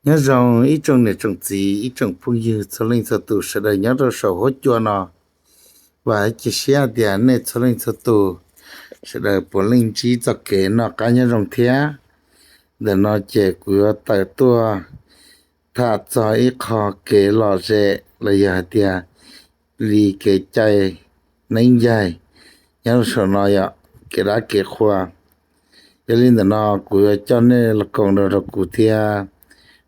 Nyob zoo ib tsoom niam tsoom txiv, ib tsoom phooj ywg txhua leej txhua tus sawv daws nyob rau saum huab cua no. Vam cia siab tias nej txhua leej txhua tus sawv daws puav leej ntsib txoj kev noj qab nyob zoo thiab. Ntawm no ces kuv yuav tawm tuaj tham txog ib qho kev lom zem los yog hais tias li kev cai neeb yaig nyob rau saum no yom, kev dab kev qhua. Yog li ntawm no kuv yuav coj nej los koom nrog rau kuv thiab.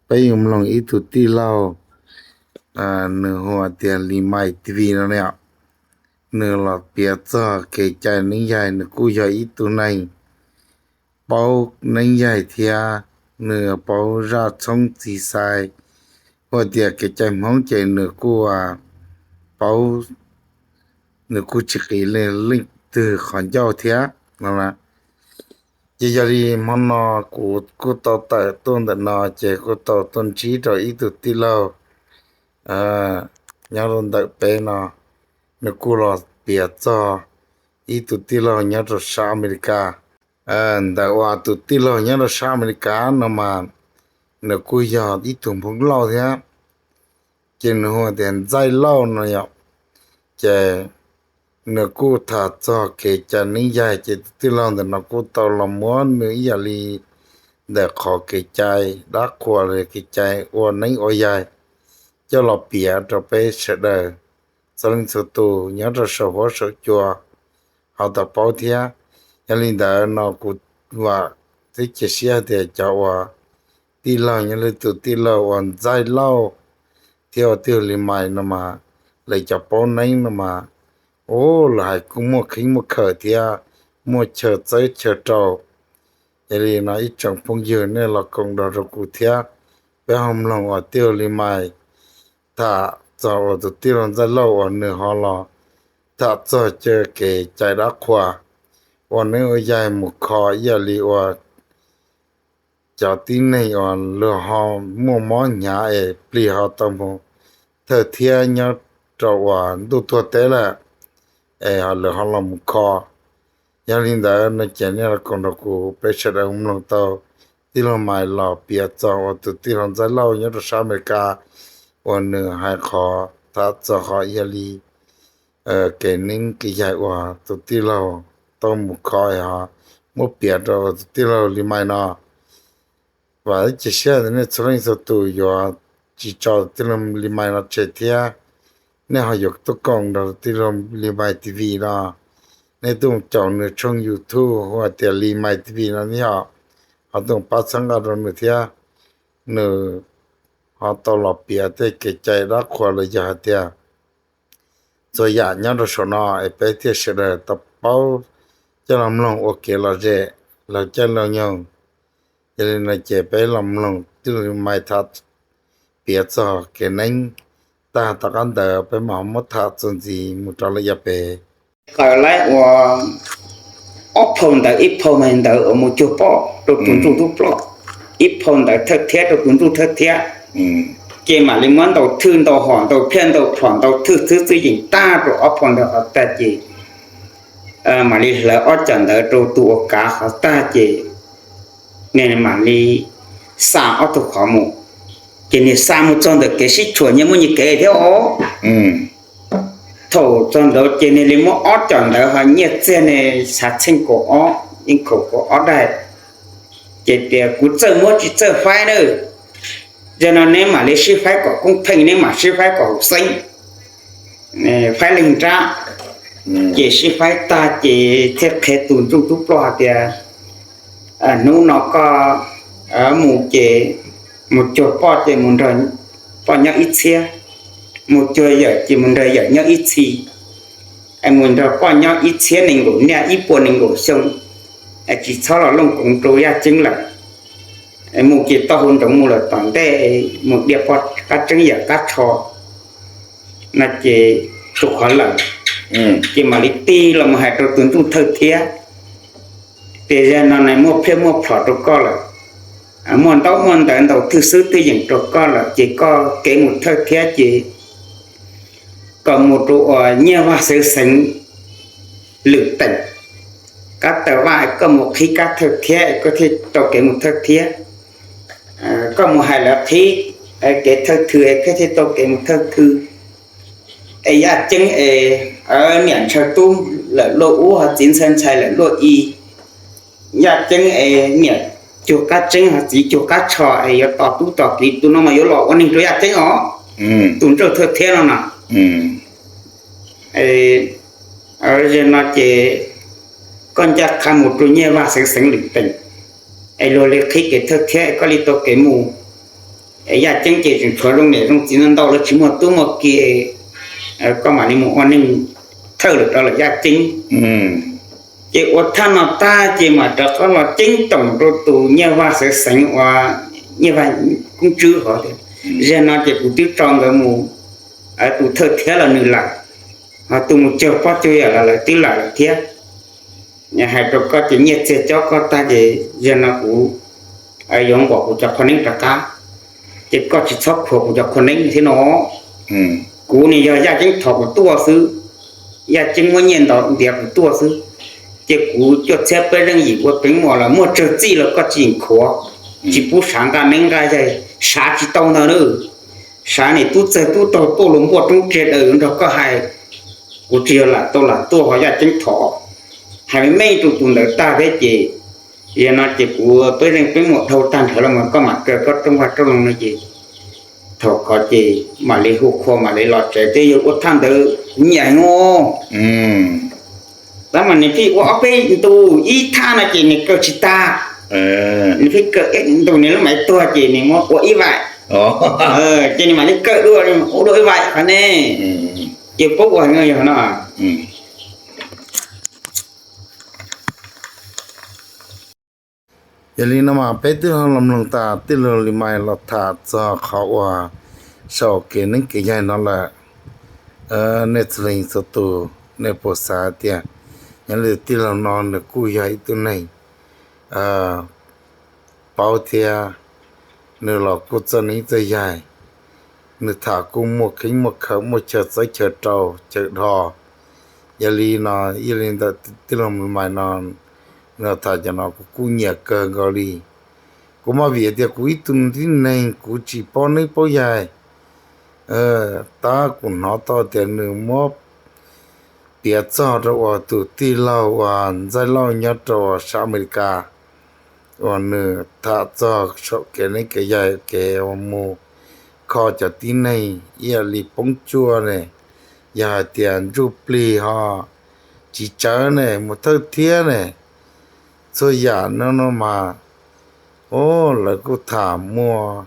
Peb yuav mloog ib tug tij laug, nws hu tias Li Mai T V no ne. Nws los piav txog kev cai neeb yaig, nws kuj yog ib tug neeg paub neeb yaig thiab. Nws paub zaj txhoob txiv xais, hu tias kev cai Hmoob ces nws kuj paub, nws kuj tsis qiv leej twg qhov ncauj thiab no. Ces yog li hmo no kuv kuj tau tawm tuaj ntawm no ces kuj tau tuaj ntsib rau ib tug tij laug nyob rau ntawm peb no. Nws kuj los piav txog ib tug tij laug nyob rau sab Amelikas. Ntawm uas tus tij laug nyob rau sab Amelikas no mas nws kuj yog ib tug Hmoob Lauj thiab, ces nws hu tias Ntxaij Lauj no yom. Ces nws kuj tham txog kev cai neeb yaig, ces tus tij laug ntawm no kuj tau los muab nws ib yam li ntawm qhov kev cai dab qhuas los kev cai ua neeb ua yaig coj los piav rau peb sawv daws txhua leej txhua tus nyob rau saum huab saum cua ho tau paub thiab. Yog li ntawd no kuv vam thiab cia siab hais tias cov uas tij laug nyob li tus tij laug uas Ntxaij Lauj thiab uas tij laug Li Mai no mas lawv cov paub neeb no mas, u, lawv hais kuj muaj kheeb muaj khawm thiab muaj chaw txawb chaw rau. Yog li no ib tsoom phooj ywg nej los koom nrog rau kuv thiab, peb ho mloog uas tij laug Li Mai tham txog uas tus tij laug Ntxaij Lauj uas nws ho los tham txog cov kev cai dab qhuas ua neeb ua yaig mus kho ib yam li uas cov tib neeg uas luag ho muaj mob hnyav es plig ho tau mus thawj thiab nyob rau uas ntuj tuag teb lawm es lawv ho los mus kho. Yog li ntawd no ces nej los koom nrog kuv peb sawv daws mloog tau tij laug Mai los piav txog uas tus tij laug Ntxaij Lauj nyob rau sab Amelikas uas nws hais qhov tham txog qhov yog li kev neeb kev yaig uas tus tij laug tau mus kho ho muab piav rau tus tij laug Li Mai no. Vam cia siab tias nej txhua leej txhua tus yuav tsis tso tus tij laug Li Mai no tseg thiab, nej ho yuav tuaj koom nrog tij laug Li Mai T V no. Nej tuaj caum nws tshooj YouTube hu tias Li Mai T V no thiab, ho tuaj pab txhawb nqa rau nws thiab. Nws ho tau los piav tej kev cai dab qhuas los yog hais tias txhua yam nyob rau saum no es peb thiaj sawv daws tau paub coj los mloog ua kev lom zem laug caij laug nyoog. Yog li no ces peb los mloog tij laug Li Mai tham piav txog kev neeb tag, tom qab ntawd peb mam muab tham txuas ntxiv mus rau lawm yav pem. Qaws laib ua ob phau ntawv, ib phau me ntawv uas mus cuag poj rau tus ntsuj tub ploj, ib phau ntawv thawj thiab rau tus ntsuj thawj thiab. Ces mam li muab ntaus thwj ntaus hom ntaus phiaj ntaus phom ntaus thwj xwb txwj yeem tag rau ob phau ntawv qhov tag ces mam li hlawv ob cov ntawv rau tus uas kav qhov tag ces nws mam li xa ob tug qhov mus. Ces nws xa mus txog ntawm kev sib tshuam nyias muaj nyias kev thiab os. Thaum txog ntawd ces nws li muab ob cov ntawv ho nyiaj txiag nws xav txheej kaum ob, yeej kaum kaum ob daim. Ces tias kuv txawj muab tsis txawj faib nawb. Yog no neb mam li sib faib kom koob pheej, neb mam sib faib kom haum xeeb, faib leeg nrab. Ces sib faib tag ces thiaj qhia tus ntsuj tub ploj hais tias hnub no koj mus ces mus cuag poj ces mus nrog poj nyob ib txhiab, mus cuag yawm ces mus nrog yawm nyob ib txhis, mus nrog poj nyob ib txhiab nees nkaum niaj ib puas nees nkaum xyoo, tsis txhob los looj koov rau yaj ceeb lawm. Mus ces tau hau ntsoov mus lawm tom ntej, mus dia poj qab tseeb yawm qab tsho no ces tus qhov lawm. Ces mam li tig los mus hais rau tus ntsuj thawj thiab, tias yog no nws muaj phiaj muaj phom rau koj lawm, muaj ntaub muaj ntawv ntaus thwj xwb twj yeem rau koj lawm ces koj kev mus thawj thiab ces kom mus rau uas nyiaj vaj xeev xeev lwm teem, kab taw vaj koj mus qhib kab thawj thiab koj thiaj tau kev mus thawj thiab. Koj mus hais lawv qhib kev thawj thw es koj thiaj tau kev mus thawj thw. Es Yaj Ceeb es niam Ntshaw Tub lawm luaj ub, ho txiv Ntxhais Ntxhais lawm luaj i. Yaj Ceeb es niam Cug Qab Tseeb ho txiv Cug Qab Tsho es yuav tos tub tos kiv, tus no mas yuav los ua neeg rau Yaj Ceeb os. Tus ntsauj thawj thiab no na. Zaum no ces koj ncaj qha mus rau Nyiaj Vaj xeev xeev lwm teem, es luag li qhib kev thawj thiab koj li tau kev mus. Es Yaj Ceeb ces tseem tshuav zoo niam zoo txiv ntau ntau, lawv tsis muaj tub muaj ki, koj mam li mus ua neeg thawj lawm rau lawm Yaj Ceeb. Ces ua thaj no tag ces mam rov qab los ceeb toom rau tus Nyiaj Vaj xeev xeev uas Nyiaj Vaj Koob Tswb hov tias, zaum no ces kuv twb tso nkawd mus, tus thawj thiab los nws lawm, ho tus mus cog pob cog yawm los lawv twb lawm lawm thiab. Hais rau koj ces nyiaj txiag cob koj tag ces zaum no kuv yuav nquam kuv cov qhua neeb rov qab, ces koj tsis txhob khuam kuv cov qhua neeb thiab no. Kuv nis yog Yaj Ceeb thov kuv tuaj xwb, Yaj Ceeb muab nyiaj ntau ntiav kuv tuaj xwb, ces kuv cuaj txhiab peb zeej yim ua peev muam los muaj tsawg txij los koj tsis yeem khuav, tsis pub sav nqaj neeb nqaj yaig, sav tsis tau ntag na. Sav nim tub txawg tub taug tuaj los npuaj roob tsiag daws nrog koj hais, kuv tsis yog lam tau lam tuaj ho Yaj Ceeb thov. Hais meej rau tus ntawd tag thiab ces, zaum no ces kuv peb zeej peb muam dhau tag nrho los mas koj mam kaw koj rooj vaj rooj loog no ces thaum ko ces mam li hu qhua mam li los tsev, twb yog ua thaj ntawd kuv nyiam heev. Tab mas nws pheej ua ob peb ntus ib thaj no ces nws kaw tsis tag. Nws pheej kaw ib ntus nws lub maiv tuag ces nws muab ua ib vaim, ces nws mam li kaw dua, ua dua ib vaim qhov ne. Ces paub ua heev yog no. Yog li no mas peb twb los mloog tas tij laug Lis Mais los tham txog qhov uas sau kev neeb kev yaig no lawm. Nej txhua leej txhua tus, nej puas xav tias nyob li tij laug no nws kuj yog ib tug neeg paub thiab, nws los kuj txawj neeb txawj yaig, nws tham kuj muaj kheeb muaj khawm muaj chaw txawb chaw rau chaw dhos. Yog li no, yog li ntawd tij laug Lis Mais no nws tham cov no kuv kuj nyiam kawg nkaus li. Kuv mas vim tias kuv ib tug tib neeg kuv tsis paub neeb paub yaig, tab kuv hnov tau tias nws muab piav txog rau uas tus tij laug uas Ntxaij Lauj nyob rau sab Amelikas, uas nws tham txog saum kev neeb kev yaig kev uas mus kho cov tib neeg ib yam li poob cuaj ne, yog hais tias ntsuj plig ho tsis tsawv ne, mus thawj thiab ne, txhua yam no no mas, o, lawv kuj tham muaj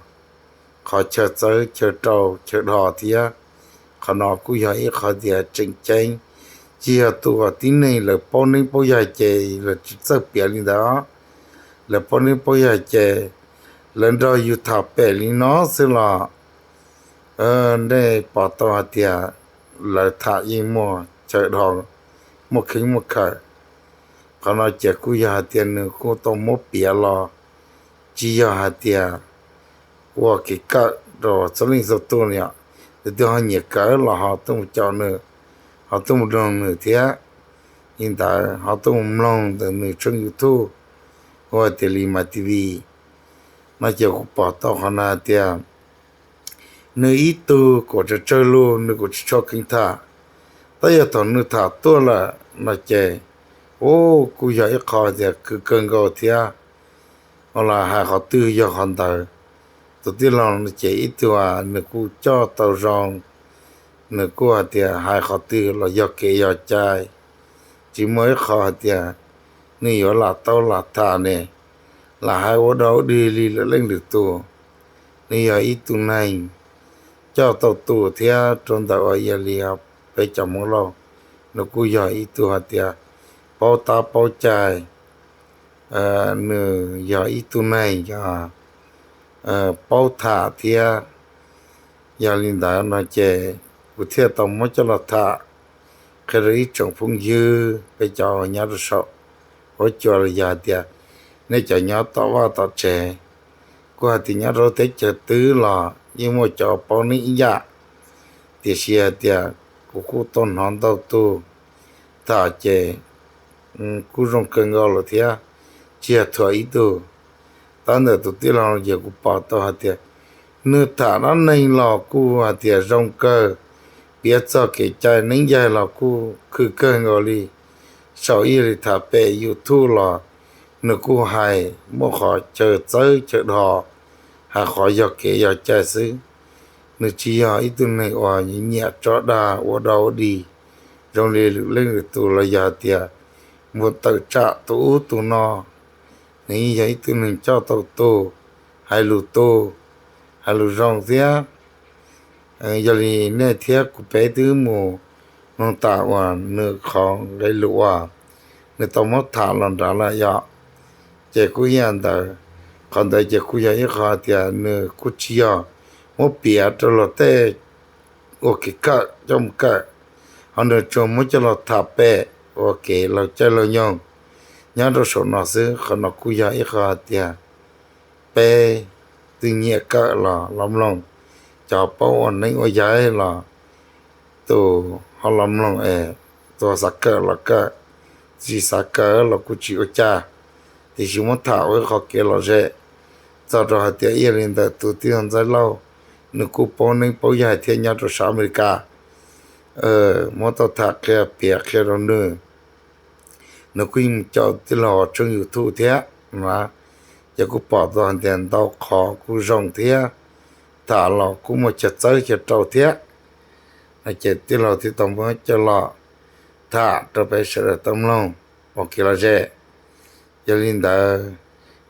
qhov chaw txawb chaw rau chaw dhos thiab. Qhov no kuj yog ib qhov tias tseem ceeb, tsis yog tus uas tib neeg lawv paub neeb paub yaig ces lawv tsis txawj piav li ntawd. Lawv paub neeb paub yaig ces lawv nrog yus tham pem li no xwb los nej pom tau hais tias lawv tham yeej muaj chaw dhos, muaj kheeb muaj khawm. Qhov no ces kuj yog hais tias nws kuj tau muab piav los, tsis yog hais tias ua kev kawm rau txhua leej txhua tus li os. Tus twg ho nyiam kawm los ho tuaj mus caum nws, ho tuaj mus mloog nws thiab. Li ntawd ho tuaj mus mloog ntawm nws tshooj YouTube hu tias Lis Mais T V no ces kuv pom tau qhov no hais tias nws ib tug kuj tsawg tsawg lus nws kuj tsis tshua kheev tham, tab yog thaum nws tham tuaj lawm no ces, u, kuj yog ib qho tias kawg kawg nkaus thiab. Los hais qhov twg yog qhov ntawd. Tus tij laug no ces ib tug nws kuj coj tau zoo, nws kuj hais tias hais qhov twg los yog kev yog cai, tsis muaj ib qho hais tias nws yuav lam tau lam tham ne, lam hais ua dog ua dig li lwm leej lwm tus. Nws yog ib tug neeg coj tau tus thiab rau ntawm uas yog li peb cov Hmoob Lauj, nws kuj yog ib tug hais tias paub tab paub cai, nws yog ib tug neeg paub tham thiab. Yog li ntawd no ces kuv thiaj tau muab coj los tham qhia rau ib tsoom phooj ywg peb cov nyob rau saum huab cua los yog hais tias nej cov nyob tom vaj tom tsev, kuj hais tias nyob rau teb chaws twg los yeej muaj cov paub neeb ib yam, tiam sis hais tias kuv kuj tau hnov ntau tus tham ces kuj zoo kawg nkaus lawm thiab, tsis yog thuam ib tug. Tab ntawm tus tij laug ces kuv pom tau hais tias nws tham dab neeg los kuj hais tias zoo kawg, piav txog kev cai neeb yaig los kuj khwv kawg nkaus li. Saum ib yam li tham pem YouTube los nws kuj hais muaj qhov chaw txawb chaw dhos, hais qhov yog kev yog cai xwb. Nws tsis yog ib tug neeg uas nyiam tso dag ua dog ua dig zoo li lwm leej lwm tus los yog hais tias mus tawm tsam tus ub tus no. Nws yeej yog ib tug neeg coj tau tug, hais lus tug, hais lus zoo thiab. Yog li nej thiab kuv peb twb mus mloog tas uas nws qhov nqe lus uas nws tau muab tham los nrad lawm yom. Ces kuj ib yam ntawd, qhov ntawd ces kuj yog ib qho tias nws kuj tsis yog muab piav rau luag tej ua kev kawm coj mus kawm, ho nws tsuas muab coj los tham pem ua kev laug caij laug nyoog nyob rau saum no xwb. Qhov no kuj yog ib qho hais tias peb twb nyiam kawm los los mloog, cov paub ua neeb ua yaig los tus ho los mloog es tus xav kawm los kawm, tsis xav kawm los kuj tsis ua cas, tiam sis muab tham ua ib qho kev lom zem. Txog rau hais tias ib yam li ntawm tus tij laug Ntxawg Lauj, nws kuj paub neeb paub yaig thiab nyob rau sab Amelikas, muab tau tham qhia piav qhia rau nws. Nws kuj yeej mus caum tij laug tshooj YouTube thiab na, ces kuj pom tau hais tias ntau qhov kuj zoo thiab, tham los kuj muaj chaw txawb chaw rau thiab. Ces tij laug thiaj tau muab coj los tham rau peb sawv daws tau mloog ua kev lom zem. Yog li ntawd,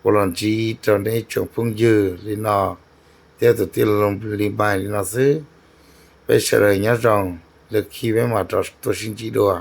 ua los ntsib rau nej ib tsoom phooj ywg li no thiab tus tij laug Lis Maj li no xwb. Peb sawv daws nyob zoo, lwm khib peb mam rov tuaj sib ntsib dua.